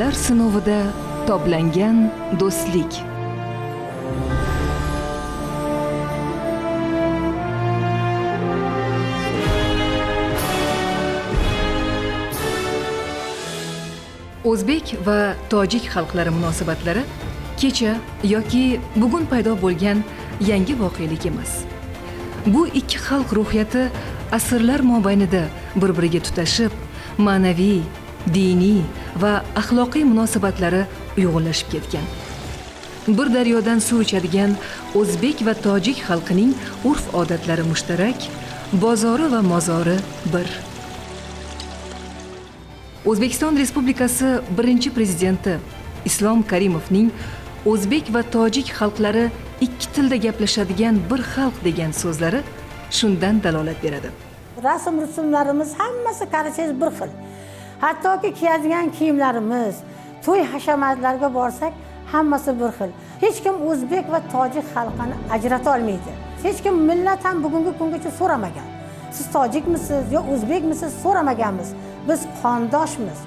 Asrlar sinovida toblangan do'stlik. O'zbek va tojik xalqlari munosabatlari kecha yoki bugun paydo bo'lgan yangi voqelik emas. Bu ikki xalq ruhiyati asrlar mobaynida bir-biriga tutashib, ma'naviy, diniy va axloqiy munosabatlari uyg'unlashib ketgan. Bir daryodan suv ichadigan o'zbek va tojik xalqining urf-odatlari mushtarak, bozori va mozori bir. O'zbekiston Respublikasi birinchi prezidenti Islom Karimovning o'zbek va tojik xalqlari ikki tilda gaplashadigan bir xalq degan so'zlari shundan dalolat beradi. Rasm rusumlarimiz hammasi qarasangiz bir xil. Hattoki kiyadigan kiyimlarimiz, to'y hashamatlarga borsak, hammasi bir xil. Hech kim o'zbek va tojik xalqini ajrata olmaydi. Hech kim millat ham bugungi kungacha so'ramagan. Siz tojikmisiz yo o'zbekmisiz so'ramaganmiz. Biz qondoshmiz.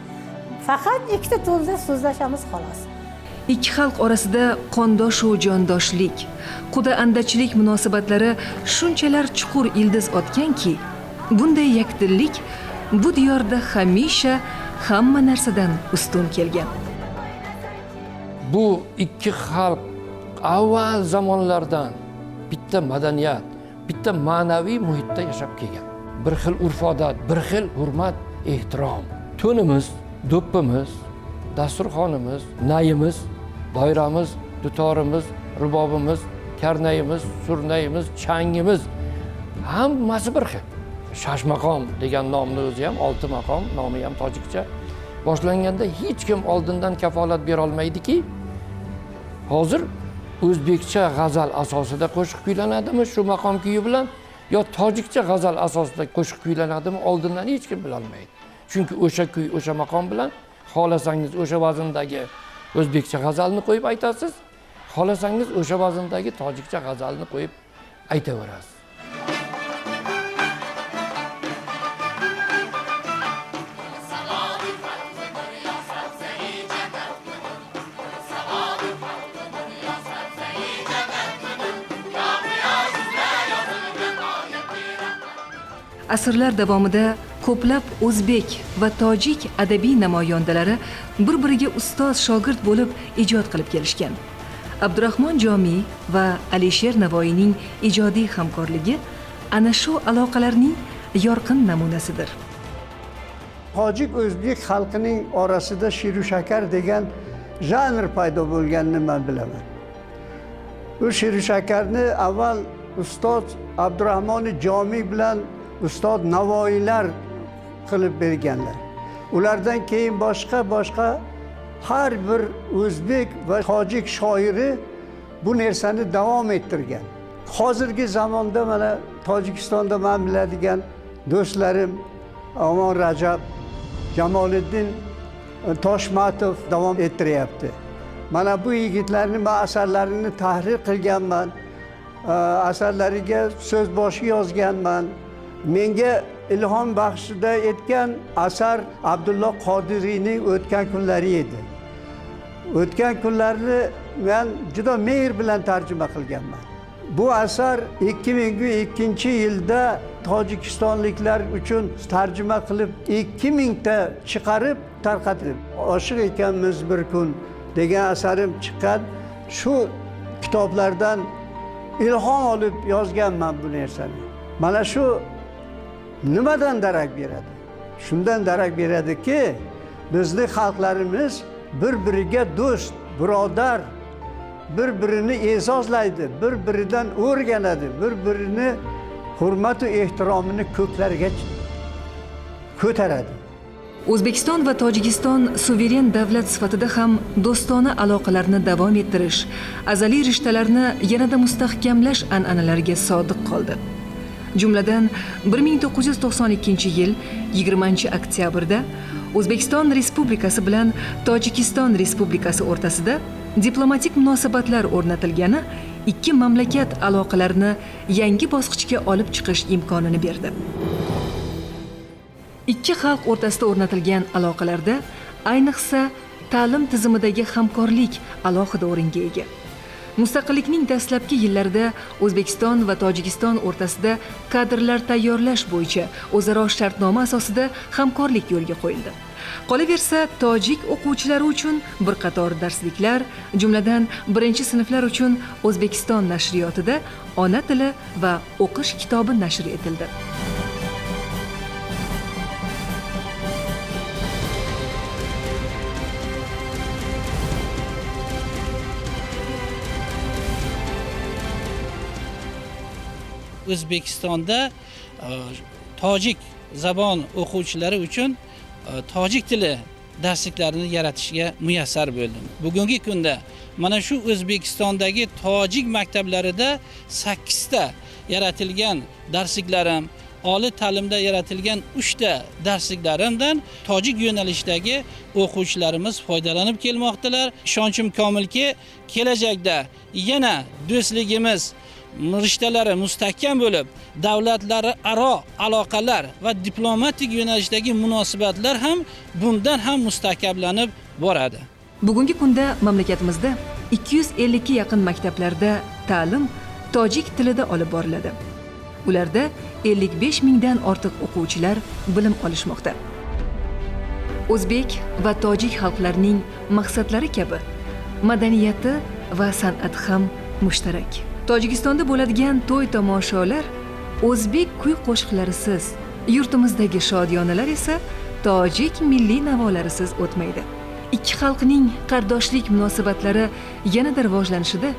Faqat ikkita tilda so'zlashamiz, xolos. Ikki xalq orasida qondoshu jondoshlik, quda andachilik munosabatlari shunchalar chuqur ildiz otganki, bunday yakdillik bu diyorda hamisha hamma narsadan ustun kelgan. Bu ikki xalq avval zamonlardan bitta madaniyat, bitta ma'naviy muhitda yashab kelgan. Bir xil urf-odat, bir xil hurmat, ehtirom. To'nimiz, do'ppimiz, dasturxonimiz, nayimiz, doiramiz, dutorimiz, rubobimiz, karnayimiz, surnayimiz, changimiz hammasi bir xil. Shashmaqom degan nomni o'zi ham, olti maqom nomi ham tojikcha boshlanganda hech kim oldindan kafolat bera olmaydiki, hozir o'zbekcha g'azal asosida qo'shiq kuylanadimi shu maqom kuyi bilan yo tojikcha g'azal asosida qo'shiq kuylanadimi, oldindan hech kim bilolmaydi. Chunki o'sha kuy, o'sha maqom bilan xohlasangiz o'sha vazndagi o'zbekcha g'azalni qo'yib aytasiz, xohlasangiz o'sha vazndagi tojikcha g'azalni qo'yib aytaverasiz. Asrlar davomida ko'plab o'zbek va tojik adabiy namoyandalari bir-biriga ustoz shogird bo'lib ijod qilib kelishgan. Abdurahmon Jomiy va Alisher Navoiyning ijodiy hamkorligi ana shu aloqalarning yorqin namunasidir. Tojik o'zbek xalqining orasida she'ru shakar degan janr paydo bo'lganini men bilaman. U she'ru shakarni avval ustoz Abdurahmon Jomiy bilan ustoz Navoiylar qilib berganlar. Ulardan keyin boshqa har bir o'zbek va tojik shoiri bu narsani davom ettirgan. Hozirgi zamonda mana Tojikistonda men biladigan do'stlarim Omon Rajab, Jamoliddin Toshmatov davom ettiryapti. Mana bu yigitlarni men asarlarini tahrir qilganman, asarlariga so'z boshi yozganman. Menga ilhom baxshida etgan asar Abdulloh Qodiriyning O'tgan kunlari edi. O'tgan kunlarni men juda mehr bilan tarjima qilganman. Bu asar 2002-yilda tojikistonliklar uchun tarjima qilib 2000 ta chiqarib tarqatilib, Oshiq ekanmiz bir kun degan asarim chiqqan. Shu kitoblardan ilhom olib yozganman bu narsani. Mana shu nimadan darak beradi? Shundan darak beradiki, bizni xalqlarimiz bir-biriga do'st, birodar, bir-birini e'zozlaydi, bir-biridan o'rganadi, bir-birini hurmat va ehtiromini ko'klarga ko'taradi. O'zbekiston va Tojikiston suveren davlat sifatida ham do'stona aloqalarni davom ettirish, azaliy rishtalarni yanada mustahkamlash an'analariga sodiq qoldi. Jumladan, 1992-yil 20-oktyabrda O'zbekiston Respublikasi bilan Tojikiston Respublikasi o'rtasida diplomatik munosabatlar o'rnatilgani ikki mamlakat aloqalarini yangi bosqichga olib chiqish imkonini berdi. Ikki xalq o'rtasida o'rnatilgan aloqalarda ayniqsa ta'lim tizimidagi hamkorlik alohida o'ringa ega. Mustaqillikning dastlabki yillarida O'zbekiston va Tojikiston o'rtasida kadrlar tayyorlash bo'yicha o'zaro shartnoma asosida hamkorlik yo'lga qo'yildi. Qolaversa, tojik o'quvchilari uchun bir qator darsliklar, jumladan birinchi sinflar uchun O'zbekiston nashriyotida ona tili va o'qish kitobi nashr etildi. O'zbekistonda tojik zabon o'quvchilari uchun tojik tili darsliklarini yaratishga muyassar bo'ldim. Bugungi kunda mana shu O'zbekistondagi tojik maktablarida 8 ta yaratilgan darsliklarim, oliy ta'limda yaratilgan 3 ta darsliklarimdan tojik yo'nalishdagi o'quvchilarimiz foydalanib kelmoqdalar. Ishonchim komilki, kelajakda yana do'stligimiz rishtalari mustahkam bo'lib, davlatlararo aloqalar va diplomatik yo'nalishdagi munosabatlar ham bundan ham mustahkamlanib boradi. Bugungi kunda mamlakatimizda 252 yaqin maktablarda ta'lim tojik tilida olib boriladi. Ularda 55 mingdan ortiq o'quvchilar bilim olishmoqda. O'zbek va tojik xalqlarining maqsadlari kabi madaniyati va san'ati ham mushtarak. Tojikistonda bo'ladigan to'y tomoshalar o'zbek kuy-qo'shiqlarisiz, yurtimizdagi shodiyonalar esa tojik milliy navolarisiz o'tmaydi. Ikki xalqning qardoshlik munosabatlari yanada rivojlanishida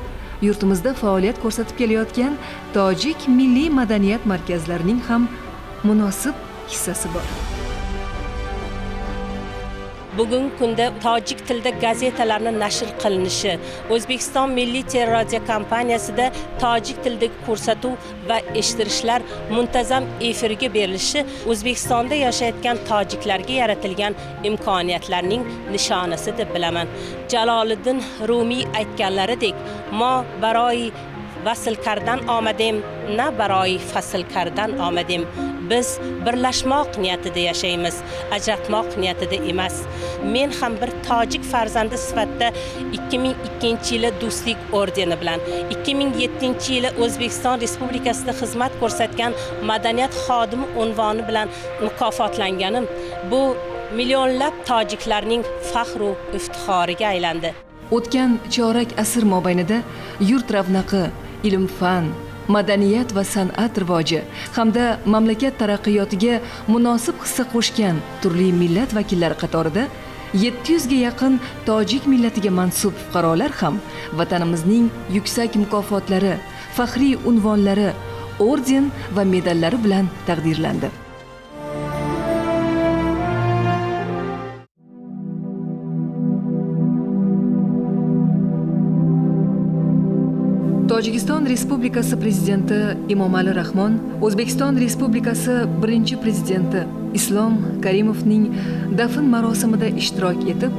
yurtimizda faoliyat ko'rsatib kelayotgan tojik milliy madaniyat markazlarining ham munosib hissasi bor. Bugungi kunda tojik tilida gazetalarni nashr qilinishi, O'zbekiston Milliy teleradiokompaniyasida tojik tilidagi ko'rsatuv va eshittirishlar muntazam efirga berilishi O'zbekistonda yashayotgan tojiklarga yaratilgan imkoniyatlarning nishonasi deb bilaman. Jaloliddin Rumiy aytganlaridek, "Mo baroi vasl kardan omadim, na baroi fasl kardan omadim." Biz birlashmoq niyatida yashaymiz, ajratmoq niyatida emas. Men ham bir tojik farzandi sifatida 2002-yili Do'stlik ordeni bilan, 2007-yili O'zbekiston Respublikasida xizmat ko'rsatgan madaniyat xodimi unvoni bilan mukofotlanganim bu millionlab tojiklarning faxru iftixoriga aylandi. O'tgan chorak asr mobaynida yurt ravnaqi, ilm-fan, madaniyat va san'at rivoji hamda mamlakat taraqqiyotiga munosib hissa qo'shgan turli millat vakillari qatorida 700 ga yaqin tojik millatiga mansub fuqarolar ham vatanimizning yuksak mukofotlari, faxriy unvonlari, orden va medallari bilan taqdirlandi. Tojikiston Respublikasi prezidenti Emomali Rahmon O'zbekiston Respublikasi birinchi prezidenti Islom Karimovning dafn marosimida ishtirok etib,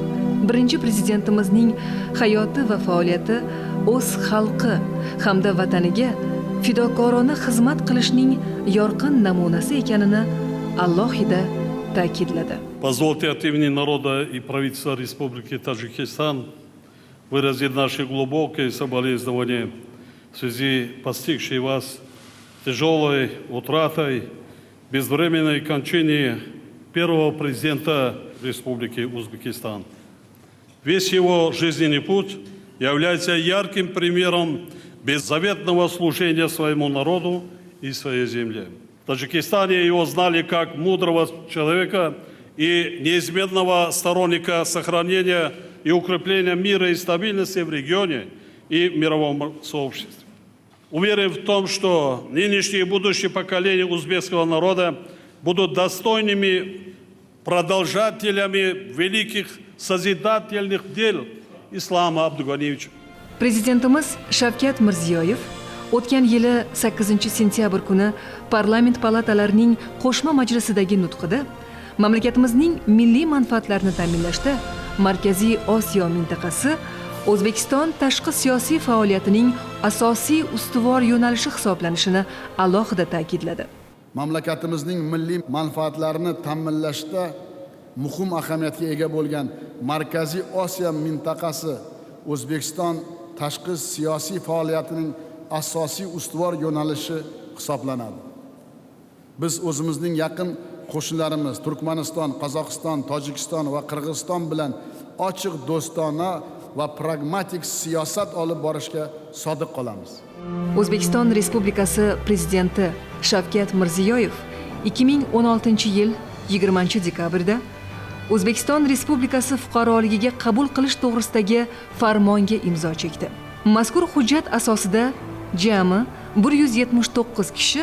birinchi prezidentimizning hayoti va faoliyati o'z xalqi hamda vataniga fidokorona xizmat qilishning yorqin namunasi ekanini alohida ta'kidladi. Позвольте от имени народа и правительства Республики Таджикистан выразить наши глубокие соболезнования в связи с постигшей вас тяжелой утратой безвременной кончине первого президента Республики Узбекистан. Весь его жизненный путь является ярким примером беззаветного служения своему народу и своей земле. В Таджикистане его знали как мудрого человека и неизменного сторонника сохранения и укрепления мира и стабильности в регионе и мировом сообществе. Уверен в том, что нынешние и будущие поколения узбекского народа будут достойными продолжателями великих созидательных дел Ислама Абдуганиевича. Prezidentimiz Shavkat Mirziyoyev o'tgan yili 8 sentyabr kuni parlament palatalarining qo'shma majlisidagi nutqida mamlakatimizning milliy manfaatlarini ta'minlashda Markaziy Osiyo mintaqasi O'zbekiston tashqi siyosiy faoliyatining asosiy ustuvor yo'nalishi hisoblanishini alohida ta'kidladi. Mamlakatimizning milliy manfaatlarini ta'minlashda Muhim ahamiyatga ega bo'lgan Markaziy Osiyo mintaqasi O'zbekiston tashqi siyosiy faoliyatining asosiy ustuvor yo'nalishi hisoblanadi. Biz o'zimizning yaqin qo'shnilarimiz Turkmaniston, Qozog'iston, Tojikiston va Qirg'iziston bilan ochiq, do'stona va pragmatik siyosat olib borishga sodiq qolamiz. O'zbekiston Respublikasi Prezidenti Shavkat Mirziyoyev 2016-yil 20-dekabrda O'zbekiston Respublikasi fuqaroligiga qabul qilish to'g'risidagi farmonga imzo chekdi. Mazkur hujjat asosida jami 179 kishi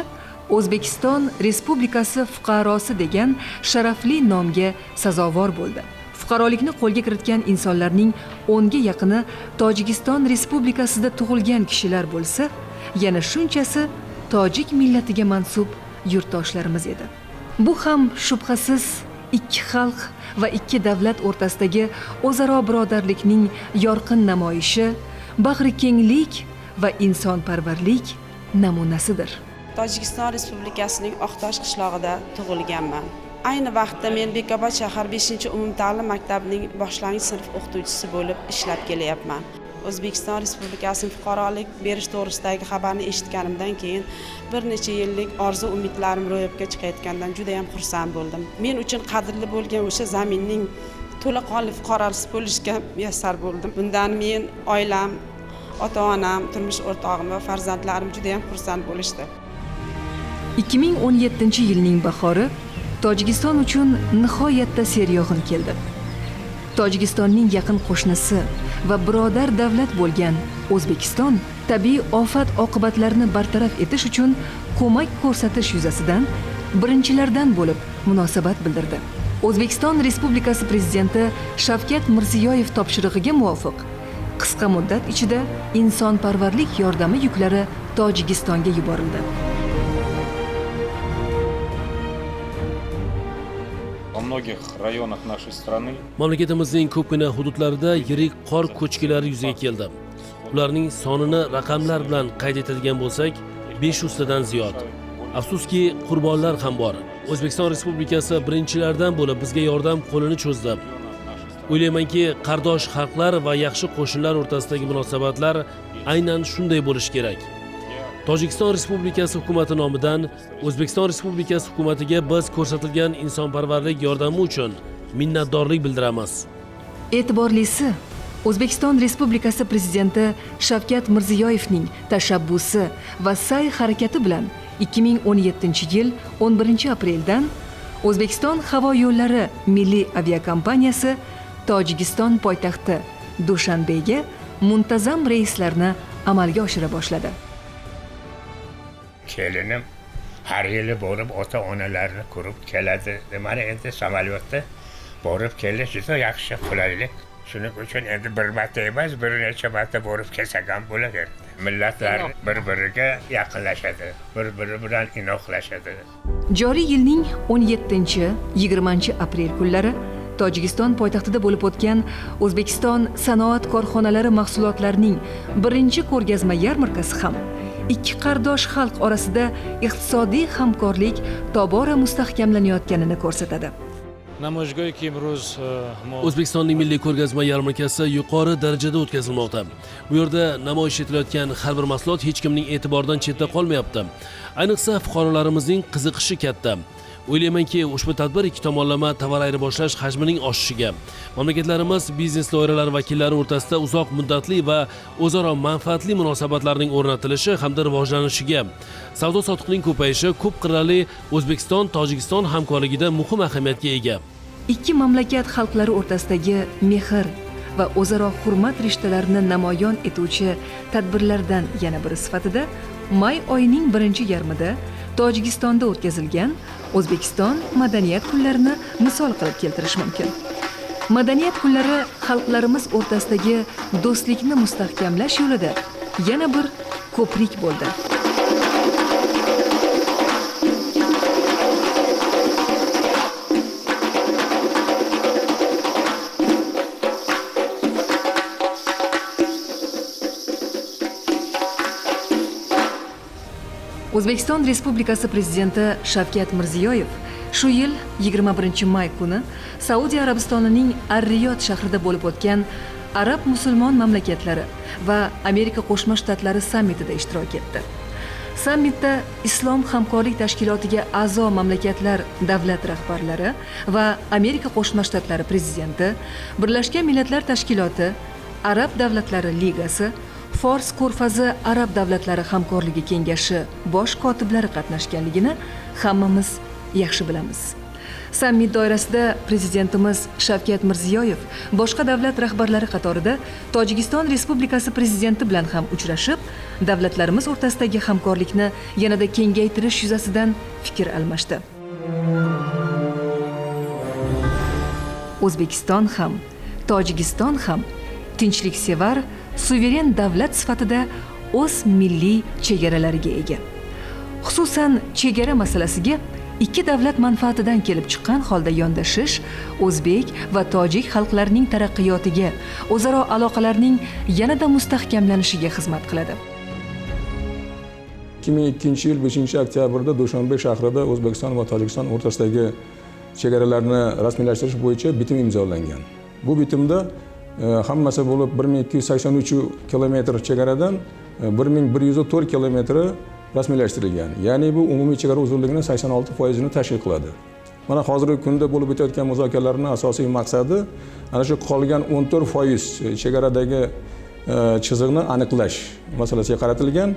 O'zbekiston Respublikasi fuqarosi degan sharafli nomga sazovor bo'ldi. Fuqarolikni qo'lga kiritgan insonlarning 10 ga yaqini Tojikiston Respublikasida tug'ilgan kishilar bo'lsa, yana shunchasi tojik millatiga mansub yurtdoshlarimiz edi. Bu ham shubhasiz ikki xalq va ikki davlat o'rtasidagi o'zaro birodarlikning yorqin namoyishi, bag'rikenglik va insonparvarlik namunasidir. Tojikiston Respublikasining Oqtosh qishlog'ida tug'ilganman. Ayni vaqtda men Bekobod shahar 5-umumta'lim maktabining boshlang'ich sinf o'qituvchisi bo'lib ishlab kelyapman. O'zbekiston Respublikasining fuqarolik berish to'g'risidagi xabarni eshitganimdan keyin bir necha yillik orzu umidlarim ro'yobga chiqayotgandan juda ham xursand bo'ldim. Men uchun qadrli bo'lgan o'sha zaminning to'laqonli fuqarosi bo'lishga muyassar bo'ldim. Bundan men, oilam, ota-onam, turmush o'rtog'im va farzandlarim juda ham xursand bo'lishdi. 2017-yilning bahori Tojikiston uchun nihoyatda seryog'in keldi. Tojikistonning yaqin qo'shnisi va birodar davlat bo'lgan O'zbekiston tabiiy ofat oqibatlarini bartaraf etish uchun ko'mak ko'rsatish yuzasidan birinchilardan bo'lib munosabat bildirdi. O'zbekiston Respublikasi Prezidenti Shavkat Mirziyoyev topshirig'iga muvofiq qisqa muddat ichida insonparvarlik yordami yuklari Tojikistonga yuborildi. Многих районах нашей страны mamlakatimizning ko'pgina hududlarida yirik qor ko'chkilari yuzaga keldi. Ularning sonini raqamlar bilan qayd etadigan bo'lsak, 500 tadan ziyod. Afsuski, qurbonlar ham bor. O'zbekiston Respublikasi birinchilardan bo'lib bizga yordam qo'lini cho'zdi. O'ylaymanki, qardosh xalqlar va yaxshi qo'shnilar o'rtasidagi munosabatlar aynan shunday bo'lishi kerak. Tojikiston Respublikasi hukumati nomidan O'zbekiston Respublikasi hukumatiga biz ko'rsatilgan insonparvarlik yordami uchun minnatdorlik bildiramiz. E'tiborlisi, O'zbekiston Respublikasi Prezidenti Shavkat Mirziyoyevning tashabbusi va sa'y harakati bilan 2017-yil 11-apreldan O'zbekiston havo yo'llari milliy aviakompaniyasi Tojikiston poytaxti Dushanbega muntazam reyslarni amalga oshira boshladi. Kelinim har yili borib ota-onalarini ko'rib keladi. Mana endi samolyotda borib kelish juda yaxshi, qulaylik. Shuning uchun endi bir marta emas, bir necha marta borib kelsak ham bo'ladi. Millatlar bir-biriga yaqinlashadi, bir-biri bilan inoqlashadi. Joriy yilning 17-20 aprel kunlari Tojikiston poytaxtida bo'lib o'tgan O'zbekiston sanoat korxonalari mahsulotlarining birinchi ko'rgazma yarmarkasi ham ikki qardosh xalq orasida iqtisodiy hamkorlik tobora mustahkamlanayotganini ko'rsatadi. Namoyishgohiki imro'z O'zbekistonning milliy ko'rgazma yarmarkasi yuqori darajada o'tkazilmoqda. Bu yerda namoyish etilayotgan har bir mahsulot hech kimning e'tiboridan chetda qolmayapti. Ayniqsa fuqarolarimizning qiziqishi katta. O'ylaymanki, ushbu tadbir ikki tomonlama tovar ayirboshlash hajmining oshishiga, mamlakatlarimiz biznes doiralari vakillari o'rtasida uzoq muddatli va o'zaro manfaatli munosabatlarning o'rnatilishi hamda rivojlanishiga, savdo sotiqning ko'payishi ko'p qirrali O'zbekiston Tojikiston hamkorligida muhim ahamiyatga ega. Ikki mamlakat xalqlari o'rtasidagi mehr va o'zaro hurmat rishtalarini namoyon etuvchi tadbirlardan yana biri sifatida may oyining birinchi yarmida Tojikistonda o'tkazilgan O'zbekiston madaniyat kunlarini misol qilib keltirish mumkin. Madaniyat kunlari xalqlarimiz o'rtasidagi do'stlikni mustahkamlash yo'lida yana bir ko'prik bo'ldi. O'zbekiston Respublikasi Prezidenti Shavkat Mirziyoyev Shu yil 21 may kuni Saudiya Arabistonining Ar-Riyod shahrida bo'lib o'tgan Arab musulmon mamlakatlari va Amerika Qo'shma Shtatlari sammitida ishtirok etdi. Sammitda Islom hamkorlik tashkilotiga a'zo mamlakatlar davlat rahbarlari va Amerika Qo'shma Shtatlari prezidenti, Birlashgan Millatlar Tashkiloti, Arab davlatlari ligasi, Fors ko'rfazi arab davlatlari hamkorligi kengashi bosh kotiblari qatnashganligini hammamiz yaxshi bilamiz. Sammit doirasida prezidentimiz Shavkat Mirziyoyev boshqa davlat rahbarlari qatorida Tojikiston Respublikasi prezidenti bilan ham uchrashib, davlatlarimiz o'rtasidagi hamkorlikni yanada kengaytirish yuzasidan fikr almashdi. O'zbekiston ham, Tojikiston ham tinchliksevar, suveren davlat sifatida o'z milliy chegaralariga ega. Xususan, chegara masalasiga ikki davlat manfaatidan kelib chiqqan holda yondashish o'zbek va tojik xalqlarining taraqqiyotiga, o'zaro aloqalarning yanada mustahkamlanishiga xizmat qiladi. 2002-yil 5-oktyabrda Dushanbe shahrida O'zbekiston va Tojikiston o'rtasidagi chegaralarni rasmiylashtirish bo'yicha bitim imzolangan. Bu bitimda hammasi bo'lib 1283 kilometr chegaradan 1104 kilometri rasmiylashtirilgan. Ya'ni bu umumiy chegara uzunligining 86% ni tashkil qiladi. Mana hozirgi kunda bo'lib o'tayotgan muzokaralarning asosiy maqsadi ana shu qolgan 14% chegaradagi chiziqni aniqlash masalasiga qaratilgan.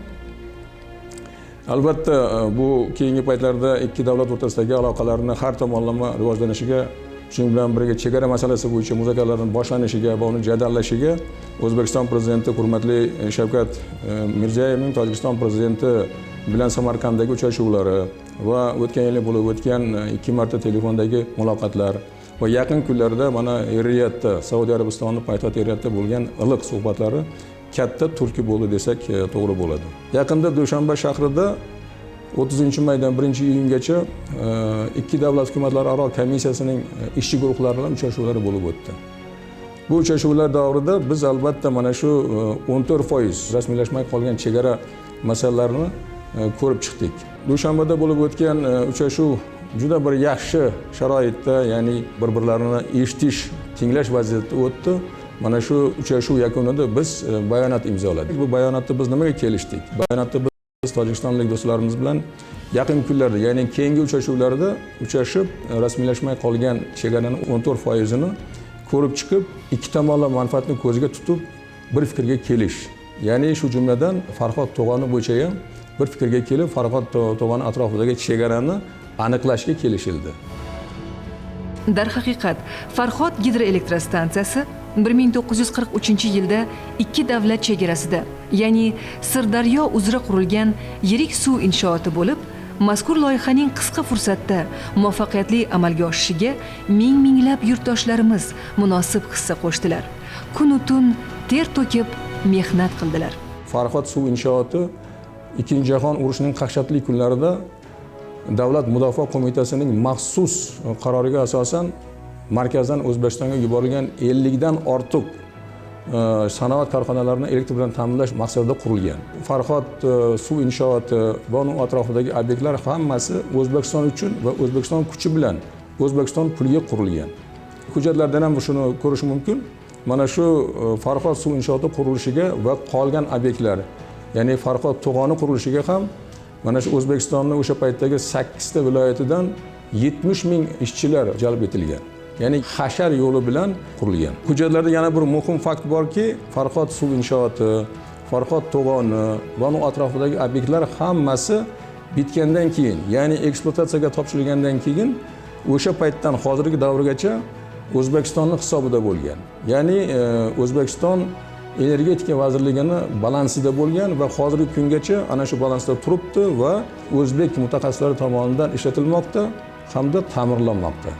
Albatta, bu keyingi paytlarda ikki davlat o'rtasidagi aloqalarni har tomonlama rivojlanishiga, shuning bilan birga chegara masalasi bo'yicha muzokaralarning boshlanishiga va uni jadallashiga O'zbekiston prezidenti hurmatli Shavkat Mirziyoyevning Tojikiston prezidenti bilan Samarqanddagi uchrashuvlari va o'tgan yili bo'lib o'tgan 2 marta telefondagi muloqotlar va yaqin kunlarda mana Riyodda, Saudiya Arabistonining poytaxti Riyodda bo'lgan iliq suhbatlari katta turtki bo'ldi desak to'g'ri bo'ladi. Yaqinda Dushanbe shahrida 30 maydan 1 iyungacha ikki davlat hukumatlararo komissiyasining ishchi guruhlari bilan uchrashuvlari bo'lib o'tdi. Bu uchrashuvlar davrida biz albatta mana shu 14% rasmiylashmay qolgan chegara masalalarini ko'rib chiqdik. Dushanbada bo'lib o'tgan uchrashuv juda bir yaxshi sharoitda, ya'ni bir-birlarini eshitish, tinglash vaziyatida o'tdi. Mana shu uchrashuv yakunida biz bayonot imzoladik. Bu bayonotda biz nimaga kelishdik? Bayonotda biz tojikistonlik do'stlarimiz bilan yaqin kunlarda, ya'ni keyingi uchrashuvlarda uchrashib, rasmiylashmay qolgan chegarani 14%ini ko'rib chiqib, ikki tomonlama manfaatni ko'zga tutib bir fikrga kelish. Ya'ni shu jumladan Farhod to'g'oni bo'yicha ham bir fikrga kelib, Farhod to'g'oni atrofidagi chegarani aniqlashga kelishildi. Darhaqiqat, Farhod gidroelektrostansiyasi 1943 yilda ikki davlat chegarasida, ya'ni Sirdaryo uzra qurilgan yirik suv inshooti bo'lib, mazkur loyihaning qisqa fursatda muvaffaqiyatli amalga oshishiga ming minglab yurtdoshlarimiz munosib hissa qo'shdilar. Kunu tun ter to'kib mehnat qildilar. Farhod suv inshooti Ikkinchi jahon urushining dahshatli kunlarida Davlat mudofaa qo'mitasining maxsus qaroriga asosan markazdan O'zbekistonga yuborilgan 50 dan ortiq sanoat korxonalarini elektr bilan ta'minlash maqsadida qurilgan. Farhod suv inshooti va uning atrofidagi obyektlar hammasi O'zbekiston uchun va O'zbekiston kuchi bilan, O'zbekiston puliga qurilgan. Hujjatlardan ham shuni ko'rish mumkin. Mana shu Farhod suv inshooti qurilishiga va qolgan obyektlar, ya'ni Farhod to'g'oni qurilishiga ham mana shu O'zbekistonni o'sha paytdagi 8 ta viloyatidan 70 ming ishchilar jalb etilgan. Ya'ni hashar yo'li bilan qurilgan. Hujjatlarda yana bir muhim fakt borki, Farhod suv inshooti, Farhod to'g'oni va uning atrofidagi obyektlar hammasi bitgandan keyin, ya'ni ekspluatatsiyaga topshirilgandan keyin o'sha paytdan hozirgi davrgacha O'zbekistonning hisobida bo'lgan. Ya'ni O'zbekiston Energetika vazirligini balansida bo'lgan va hozirgi kungacha ana shu balansda turibdi va o'zbek mutaxassislari tomonidan ishlatilmoqda hamda ta'mirlanmoqda.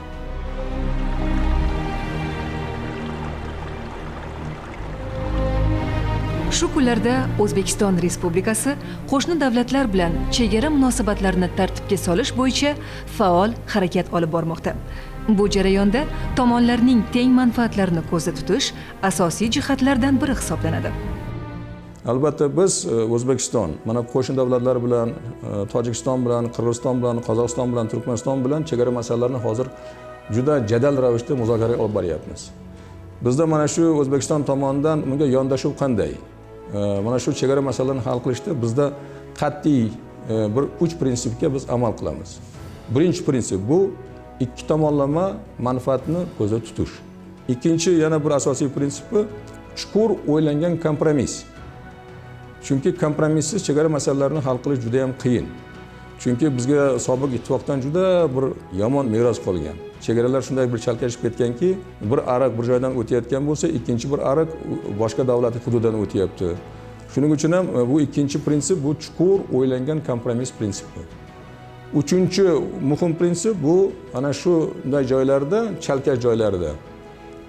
Shu kunlarda O'zbekiston Respublikasi qo'shni davlatlar bilan chegara munosabatlarini tartibga solish bo'yicha faol harakat olib bormoqda. Bu jarayonda tomonlarning teng manfaatlarini ko'zda tutish asosiy jihatlardan biri hisoblanadi. Albatta biz O'zbekiston mana qo'shni davlatlar bilan, Tojikiston bilan, Qirg'iziston bilan, Qozog'iston bilan, Turkmaniston bilan chegara masalalarini hozir juda jadal ravishda muzokara olib boryapmiz. Bizda mana shu O'zbekiston tomonidan bunga yondashuv qanday? Mana shu chegara masalalarini hal qilishda bizda qat'iy bir 3 prinsipga biz amal qilamiz. Birinchi prinsip bu ikki tomonlama manfaatni ko'zda tutish. Ikkinchi yana bir asosiy prinsipi chuqur o'ylangan kompromiss. Chunki kompromissiz chegara masalalarini hal qilish juda ham qiyin. Chunki bizga sobiq ittifoqdan juda bir yomon meros qolgan. Chegaralar shunday bir chalkashib ketganki, bir ariq bir joydan o'tayotgan bo'lsa, ikkinchi bir ariq boshqa davlat hududidan o'tyapti. Shuning uchun ham bu ikkinchi prinsip bu chuqur o'ylangan kompromiss prinsipi. Uchinchi muhim prinsip bu ana shunday joylarda, chalkash joylarda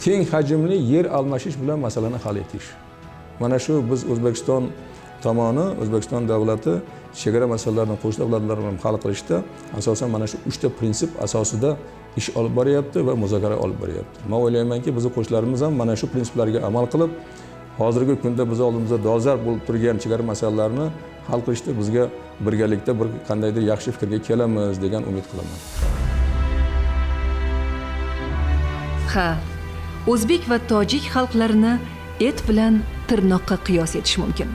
teng hajmli yer almashish bilan masalani hal etish. Mana shu biz O'zbekiston tomoni, O'zbekiston davlati chegara masalalarini qo'shni davlatlar bilan hal qilishda asosan mana shu 3 ta prinsip asosida ish olib boryapti va muzokara olib boryapti. Men o'ylaymanki, bizning qo'shnilarimiz ham mana shu prinsiplarga amal qilib, hozirgi kunda biz oldimizda dolzarb bo'lib turgan chegara masalalarini hal qilishda bizga birgalikda bir qandaydir yaxshi fikrga kelamiz degan umid qilaman. Ha, o'zbek va tojik xalqlarini et bilan tirnoqqa qiyos etish mumkin.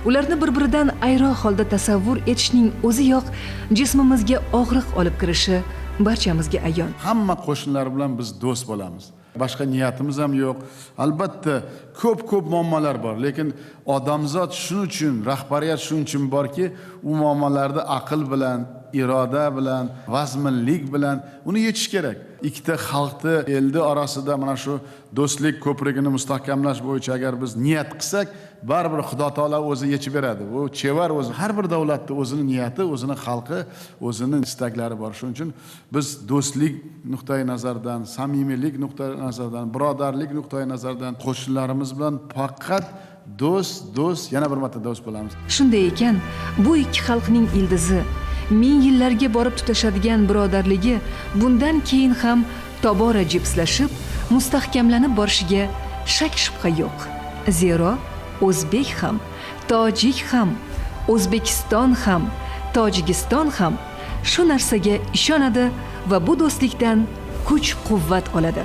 Ularni bir-biridan ayro holda tasavvur etishning o'ziyoq jismimizga og'riq olib kirishi barchamizga ayon. Hamma qo'shnilar bilan biz do'st bo'lamiz. Boshqa niyatimiz ham yo'q. Albatta ko'p-ko'p muammolar bor, lekin odamzod shuning uchun, rahbariyat shuning uchun borki, u muammolarni aql bilan, iroda bilan, vazminlik bilan uni yechish kerak. Ikkita xalqni elni orasida mana shu do'stlik ko'prigini mustahkamlash bo'yicha agar biz niyat qilsak, baribir Xudo taolo o'zi yechib beradi. Bu chevar o'zi har bir davlatda o'zini niyati, o'zini xalqi, o'zini istaklari bor. Shuning uchun biz do'stlik nuqtai nazaridan, samimiylik nuqtai nazaridan, birodarlik nuqtai nazaridan qo'shnilarimiz bilan faqat do'st, yana bir marta do'st bo'lamiz. Shunday ekan, bu ikki xalqning ildizi ming yillarga borib tutashadigan birodarligi bundan keyin ham tobora jipslashib, mustahkamlanib borishiga shak shubha yo'q. Zero o'zbek ham, tojik ham, O'zbekiston ham, Tojikiston ham shu narsaga ishonadi va bu do'stlikdan kuch-quvvat oladi.